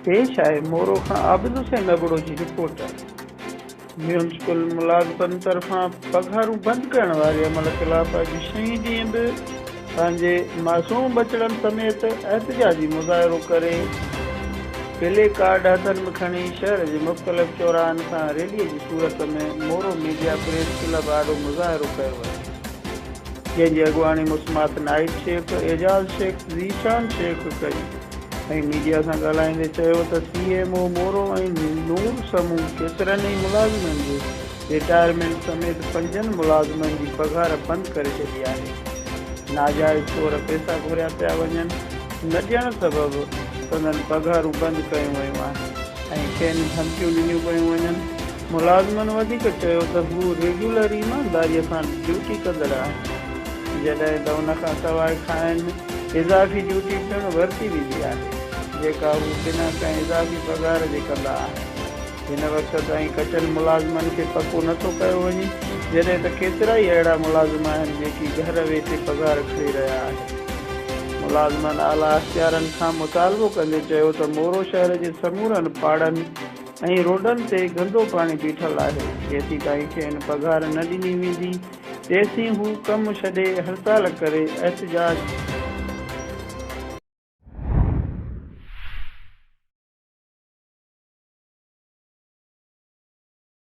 پيش آهي مورو کان عابد حسين ابڙو جي رپورٽ. ميونسپل ملازمن طرفان پگهارون بند ڪرڻ واري عمل خلاف اڄ ڇهين ڏينهن به پنهنجي معصوم ٻچڙن سميت احتجاجي مظاهرو ڪري پلي ڪارڊ هٿن ۾ کڻي شهر جي مختلف چوراهن کان ريلي جي صورت ۾ مورو ميڊيا پريس ڪلب آڏو مظاهرو ڪيو ويو جنهن جي اڳواڻي مسمات ناهيد شيخ، اعجاز شيخ، ذيشان شيخ ڪئي. ۽ ميڊيا سان ڳالهائيندي چيو ته سي ايم او مورو ۽ نور سمون ڪيترن ئي ملازمن جي رٽائرمينٽ سميت پنجن ملازمن جي پگهار بند ڪري ڇڏي آهي، ناجائز طور پئسا گهريا پيا وڃن، نه ڏيڻ سبب سندن پگهارون بند ڪيون ويون آهن ۽ کين ڌمڪيون ڏنيون پيون وڃن، ملازمن وڌيڪ چيو ته هو ريگيولر ايمانداري سان ڊيوٽي ڪندڙ آهن، جڏهن ته ان کان سواء کانئن اضافي ڊيوٽي پڻ ورتي ويندي آهي، جيڪا هو بنا ڪنهن اضافي پگهار جي ڪندا آهن. هن وقت تائين ڪچن ملازمن کي پڪو نه ٿو ڪيو وڃي، جڏهن ته ڪيترائي اهڙا ملازم آهن جيڪي گهر ويٺي پگهار کڻي رهيا آهن. ملازمن اعليٰ اختيارن کان مطالبو ڪندي چيو ته مورو شهر جي سمورن پاڙن ۽ روڊن تي گندو پاڻي بيٺل آهي، جيسيتائين کين پگهار نه ڏني ويندي، تيسين هو ڪم ڇڏي هڙتال ڪري احتجاج